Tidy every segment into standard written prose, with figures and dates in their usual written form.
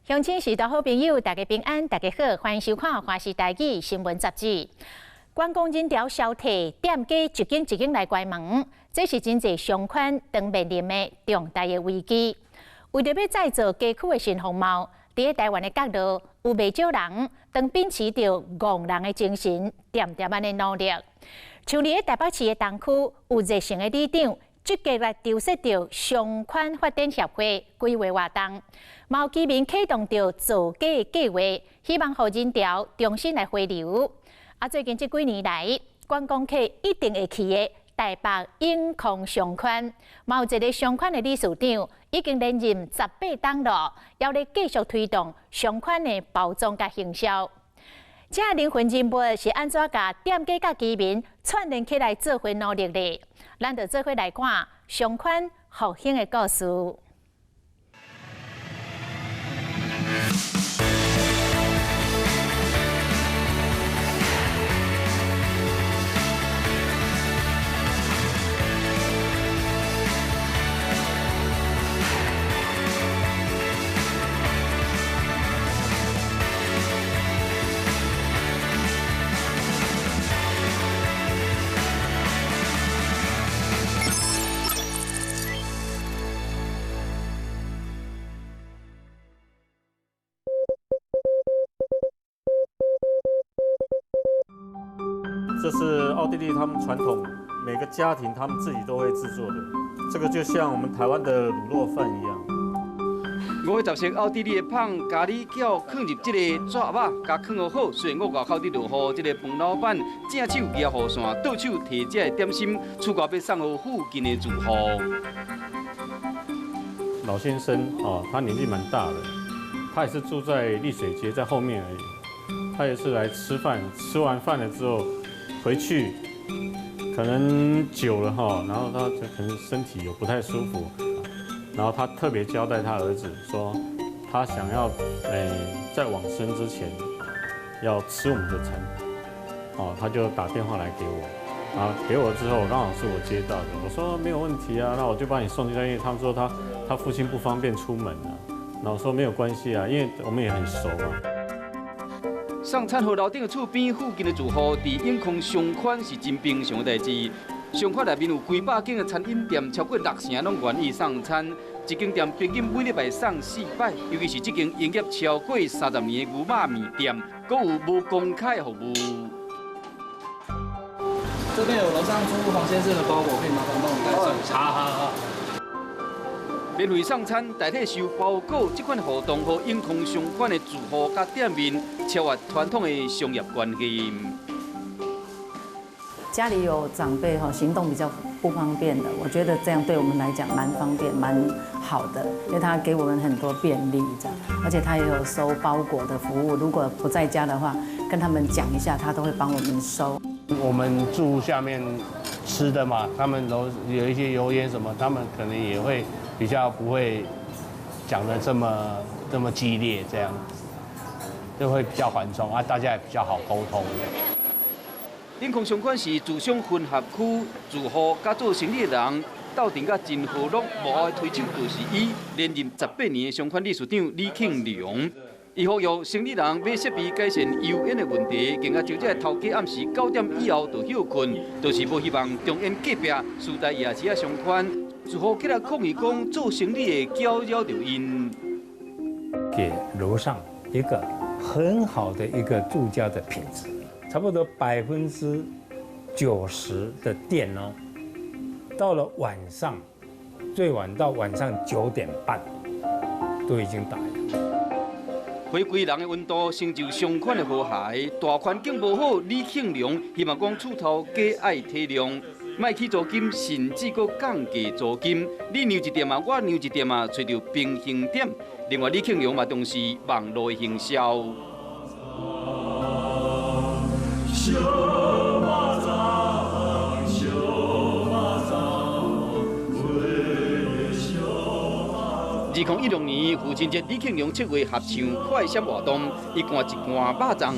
鄉親序大好朋友，大家平安，大家好，歡迎收看《華視台語新聞雜誌》。觀光人潮消退，店家一間一間來關門，這是真濟商圈當面臨的重大的危機。為著欲再造街區的新風貌，佇台灣的角落，有袂少人當秉持著戇人的精神，恬恬按呢努力。像佇台北市的東區，有熱誠的里長，積極來籌設著商圈發展協會規劃活動，嘛有居民啟動著造街計劃，希望予人潮重新來回流。啊，最近這幾年來，觀光客一定會去的台北永康商圈，嘛有一个商圈的理事長已經連任18冬囉，猶咧繼續推動商圈的包裝佮行銷。這靈魂人物是按怎共店家佮居民串聯起來做伙努力的？咱就做伙來看商圈復興的故事。 這是奧地利他們傳統，每個家庭他們自己都會製作的。這個就像我們台灣的滷肉飯一樣。50色奧地利的麭咖喱餃放入這個紙盒，共囥予好。雖然我外口佇落雨，這个飯老闆正手舉雨傘，倒手提這个點心，出外欲送予附近的住戶。老先生啊，他年紀蠻大的，他也是住在麗水街，在後面而已。他也是來吃飯，吃完飯了之後回去，可能久了哈，然後他就可能身體有不太舒服，然後他特別交代他兒子說，他想要在往生之前要吃我們的餐，哦，他就打電話來給我，啊，給我之後剛好是我接到的，我說沒有問題啊，那我就把你送進去，因為他們說他父親不方便出門啊，然後我說沒有關係啊，因為我們也很熟嘛。送餐予樓頂的厝邊附近的住戶，佇永康商圈是真平常的代誌。商圈內面有幾百間的餐飲店，超過6成攏願意送餐。一間店平均每禮拜送4擺，尤其是這間營業超過30年的牛肉麵店，閣有無公開服務。這邊有樓上住戶黃先生的包裹，可以麻煩幫我代收一下。好好好。免費送餐代替收包裹，這款活動予永康商圈的住戶佮店面超越傳統的商業關係。家裡有長輩哈，行動比較不方便的，我覺得這樣對我們來講蠻方便、蠻好的，因為他給我們很多便利，這樣，而且他也有收包裹的服務，如果不在家的話，跟他們講一下，他都會幫我們收。我們住下面吃的嘛，他們都有一些油煙什麼，他們可能也會比較不會講得這麼激烈，這樣就會比較緩衝啊，大家也比較好溝通。永康商圈是住商混合區，住戶佮做生意的人鬥陣甲真和樂，幕後的推手就是伊，連任18年的商圈理事長李慶良。伊呼籲生意人買設備改善油煙的問題，更加招這个頭家暗時9點以後就歇睏，就是無希望中煙隔壁師大夜市仔商圈，住戶起來抗議講做生意會攪擾著𪜶。給樓上一個很好的一個住家的品質，差不多90%的店哦，到了晚上，最晚到晚上9點半，都已經打烊。回歸人的溫度，成就商圈的和諧。大環境無好，李慶良希望講厝頭家愛體諒，莫起租金，甚至閣降低租金。你讓一點仔，我讓一點仔，揣著平衡點。另外，李慶良嘛重視網路的行銷。2016年父親節，李慶良策劃合唱快閃活動，伊掛一罐肉粽，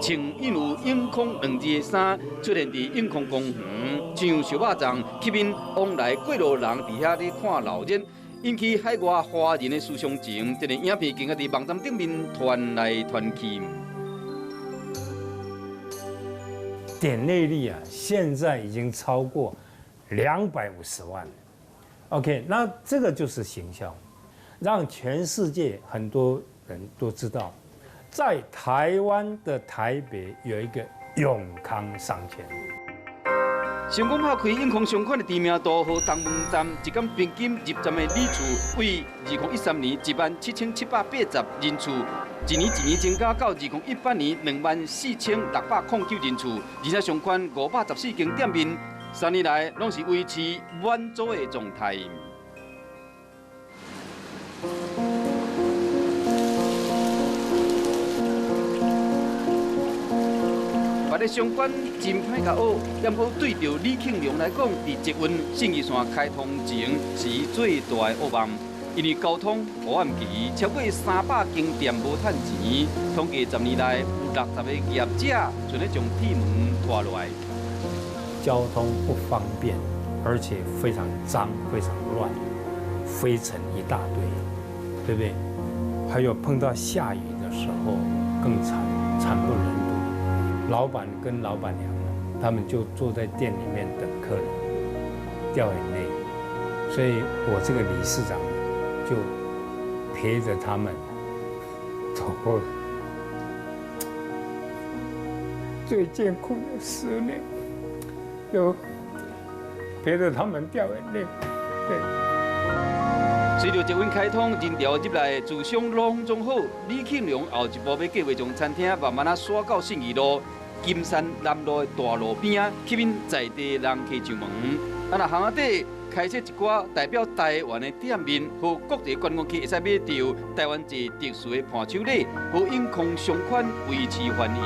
穿印有“永康”兩字的衫，出現佇永康公園，唱燒肉粽，吸引往來過路人佇遐咧看鬧熱。引起海外華人的思鄉情。這个影片更加佇網站頂面傳來傳去。點閱率啊，現在已經超過250萬了。OK，那這個就是行銷，讓全世界很多人都知道，在台灣的台北有一個永康商圈。成功拍開永康商圈的知名度和東門站，一工平均入站的里次為2013年17780人次，一年一年增加到2018年24609人次，而且商圈514間店面，3年來攏是維持滿座的狀態。別个商圈真歹共學，不過對著李慶良來講，佇捷運信義線開通前是伊最大的惡夢，因為交通黑暗期超過300間店無趁錢，統計10年來有60个業者剩咧將鐵門拖落來。交通不方便，而且非常髒、非常亂，灰塵一大堆，對不對？還有碰到下雨的時候更慘，慘不忍睹。老闆跟老闆娘，他們就坐在店裡面等客人，掉眼淚。所以我這個理事長就陪着他們走過最艱苦的10年，就陪着他們掉眼淚。對。隨著捷運開通，人潮入來，自商攏總好。李慶良後一步欲計畫將餐廳慢慢仔徙到信義路、金山南路的大路邊仔，吸引在地人客上門。啊，若巷仔底開設一寡代表台灣的店面，予國際觀光客會使買著台灣製特殊的伴手禮，予永康商圈維持繁榮。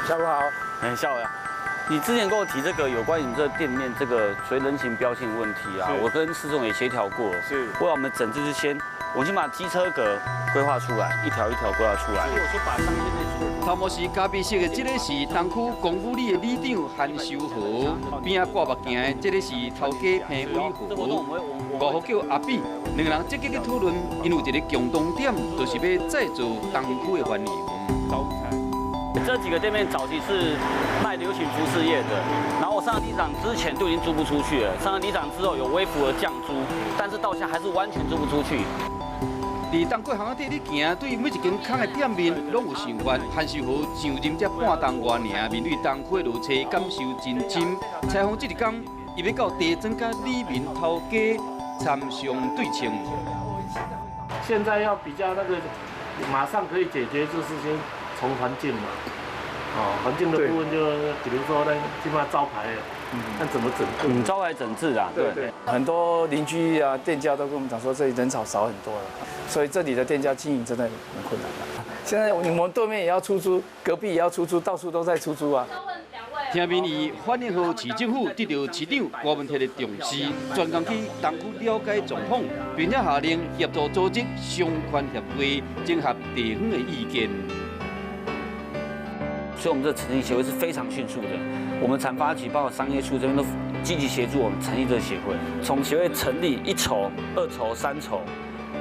下午好，哎，下午好。你之前跟我提這個有關於你這個店面這個隨人行標線問題啊，我跟市總也協調過了。是，為了我們整治之前，我先把機車格規劃出來，一條一條規劃出來。頭毛是咖啡色的，這個是東區公武里的里長韓修和；邊仔掛目鏡的，這個是頭家彭偉豪。吳福叫阿比，兩個人積極去討論，𪜶有一个共同點，就是欲再造東區的繁榮。這幾個店面早期是賣流行服飾業的，然後我上個里長之前就已經租不出去了，上個里長之後有微幅的降租，但是到現在還是完全租不出去。佇東區巷仔底咧行，對每一間空的店面攏有想法。韓秀和上任才半冬外爾，面對東區的落差感受真深。採訪這一工，伊欲到地庄佮里民頭家參詳對策。現在要比較那個，馬上可以解決，就是先從環境嘛，哦，環境的部分就比如說呢，起碼招牌，看怎麼整治。招牌整治啊，對對，很多鄰居啊、店家都跟我們講說，這裡人潮少很多了，所以這裡的店家經營真的很困難。現在我們對面也要出租，隔壁也要出租，到處都在出租啊。聽民意反映予市政府得著市長郭文鐵的重視，專工去東區了解狀況，並且下令協助組織商圈協會，整合地方的意見。所以，我們這成立協會是非常迅速的。我們產發局包括商業處這邊都積極協助我們成立這個協會。從協會成立一籌、二籌、三籌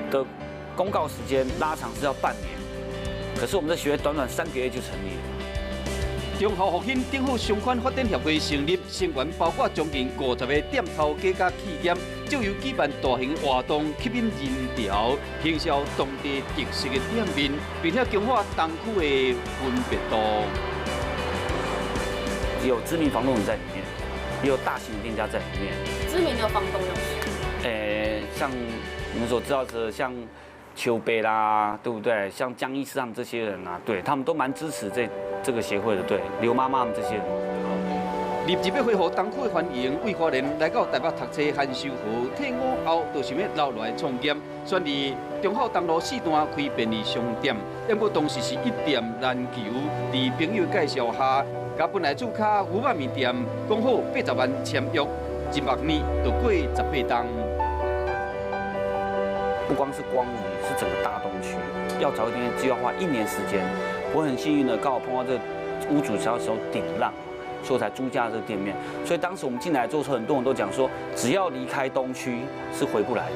的公告時間拉長是要半年，可是我們這協會短短3個月就成立了。中校復興頂好商圈發展協會成立，成員包括將近50个店頭家佮企業，藉由舉辦大型活動吸引人潮，行銷當地特色的店面，並且強化東區的分別度。有知名房東在裡面，也有大型的店家在裡面。知名的房東有誰？像你們所知道的，像邱貝啦，對不對？像江醫師他們這些人啊，對他們都蠻支持這個協會的，對劉媽媽們這些人。立志欲恢復東區的繁榮，為花蓮來到台北讀冊，韓秀和退伍後就想欲留落來創業，選佇忠孝東路4段開便利商店。不過當時是一店難求，佇朋友介紹下，共本來厝跤牛肉麵店講好80萬簽約，一目年就過18冬。不光是光榮，是整個大東區，要找一間只要花1年時間。我很幸運的剛好碰到這個屋主，小時候頂讓，所以才租下這個店面。所以當時我們進來做時候，很多人都講說，只要離開東區是回不來的。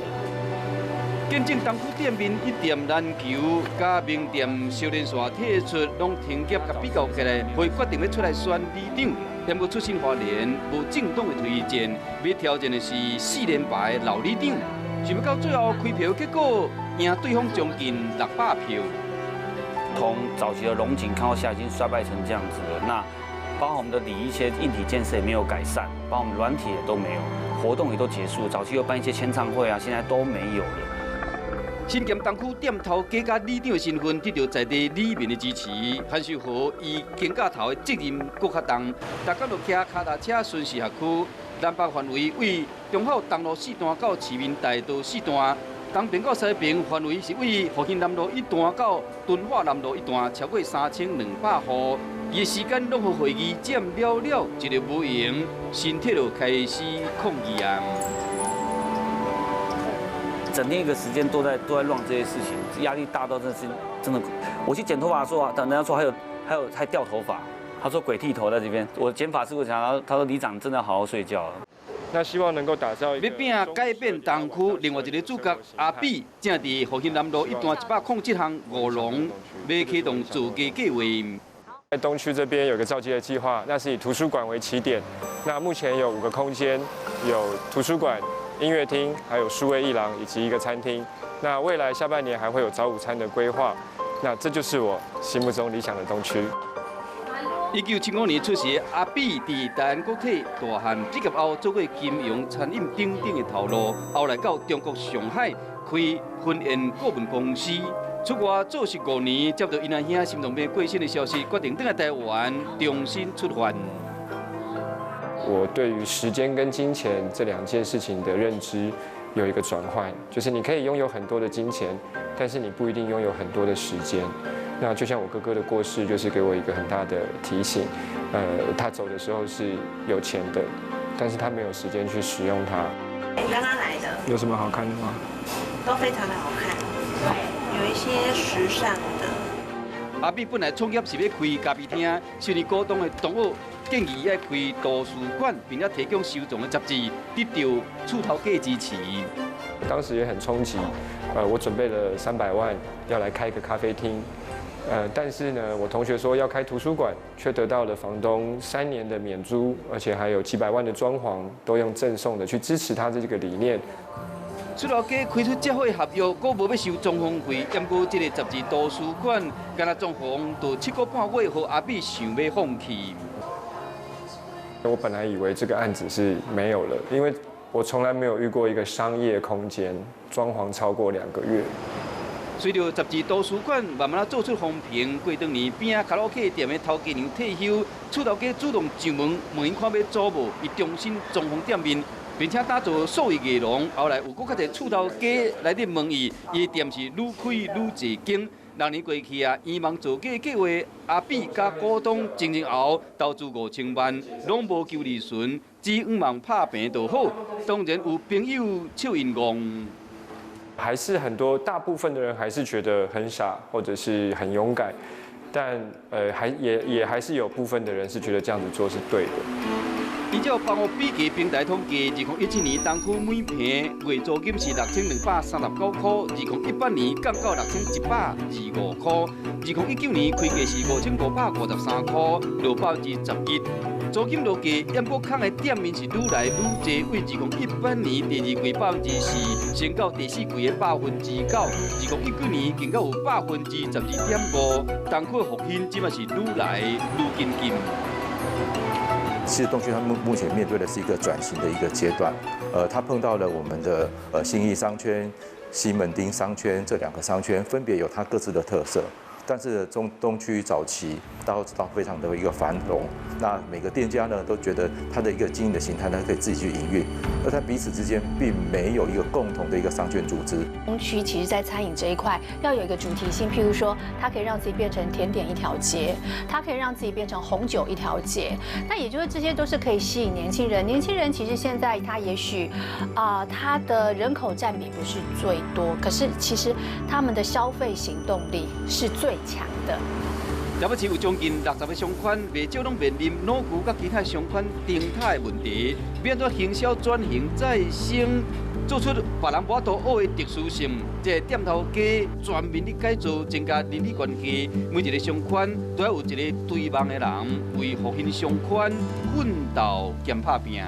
見證東區店面一店難求，佮名店小連鎖退出，攏停業，佮比較起來，會決定欲出來選里長。毋過出身花蓮，無政黨的推薦，欲挑戰的是四連敗的老里長。想欲到最後開票結果，贏對方將近600票。從早期的龍井看到現在已經衰敗成這樣子了，那包括我們的裡一些硬體建設也沒有改善，包括我們軟體也都沒有，活動也都結束。早期有辦一些簽唱會啊，現在都沒有了。身兼東區店頭家佮里長的身份，得到在地里民的支持。韓秀和伊肩胛頭的責任閣較重，逐工就騎跤踏車巡視轄區，南北範圍為忠孝東路四段到市民大道四段，東爿到西爿範圍是為復興南路一段到敦化南路一段，超過3200戶。伊的時間攏予會議佔了了，一日無閒，身體就開始抗議啊！整天一個時間都在亂這些事情，壓力大到真的是真的。我去剪頭髮的時候啊，等人家說還掉頭髮，他說鬼剃頭在這邊。我剪髮師傅講，他說里長真的要好好睡覺。那希望能夠打造一個欲拼改變東區，另外一個主角阿比正佇復興南路一段107巷五樓，欲啟動造價計畫。在東區這邊有個造街的計劃，那是以圖書館為起點。那目前有5個空間，有圖書館、音樂廳，還有數位藝廊以及一個餐廳。那未來下半年還會有早午餐的規劃。那這就是我心目中理想的東區。1975年出世，阿比佇台灣國體大漢畢業後，做過金融、餐飲等等的頭路，後來到中國上海開婚宴顧問公司。出外做15年，接到𪜶阿兄心臟病過身的消息，決定轉來台灣重新出發。我對於時間跟金錢這兩件事情的認知有一個轉換，就是你可以擁有很多的金錢，但是你不一定擁有很多的時間。那就像我哥哥的過世，就是給我一個很大的提醒。他走的時候是有錢的，但是他沒有時間去使用它。剛剛來的。有什麼好看的嗎？都非常的好看，有一些時尚的。阿比本來創業是欲開咖啡廳，是𪜶股東的同學建議伊愛開圖書館，並且提供收藏的雜誌，得到厝頭家支持。當時也很衝擊，我準備了300萬要來開一個咖啡廳，但是呢，我同學說要開圖書館，卻得到了房東3年的免租，而且還有幾百萬的裝潢都用贈送的去支持他這個理念。厝頭家開出這份合約，閣無欲收裝潢費，毋過這個雜誌圖書館，敢若裝潢就7個半月，予阿比想欲放棄。我本來以為這個案子是沒有了，因為我從來沒有遇過一個商業空間裝潢超過2個月。隨著雜誌圖書館慢慢仔做出風評，過當年邊仔卡拉 OK 店的頭家娘退休，厝頭家主動上門問𪜶看欲租無，伊重新裝潢店面，並且打造數位藝廊。後來有閣較濟厝頭家來咧問伊，伊的店是愈開愈濟間。6年過去啊，圓夢造價計劃，阿比佮股東前前後後投資5000萬，攏無求利潤，只向望拍平就好。當然有朋友笑𪜶戇。還是很多大部分的人還是覺得很傻，或者是很勇敢，但還也還是有部分的人是覺得這樣子做是對的。依照房屋比價平台統計，2017年東區每坪月租金是6239塊，2018年降到6125塊，2019年開價是5553塊，落11%。租金落價，毋過空的店面是愈來愈濟，為2018年第二季4%，升到第四季的9%，2019年更閣有12.5%。東區復興這馬是愈來愈緊緊。其實東區它目前面對的是一個轉型的一個階段，它碰到了我們的信義商圈、西門町商圈這兩個商圈，分別有它各自的特色。但是中東區早期大家都知道非常的一個繁榮，那每個店家呢都覺得它的一個經營的形態呢可以自己去營運，而它彼此之間並沒有一個共同的一個商圈組織。東區其實，在餐飲這一塊要有一個主題性，譬如說，它可以讓自己變成甜點一條街，它可以讓自己變成紅酒一條街。那也就是這些都是可以吸引年輕人。年輕人其實現在他也許他的人口佔比不是最多，可是其實他們的消費行動力是最強的。台北市有將近60個商圈，袂少攏面臨老舊佮其他商圈停塌的問題，欲按怎行銷轉型再生，做出別人無法度學的特殊性。這個店頭街全面的改造，增加鄰里關係，每一個商圈都要有一個追夢的人，為復興商圈奮鬥兼拍拚。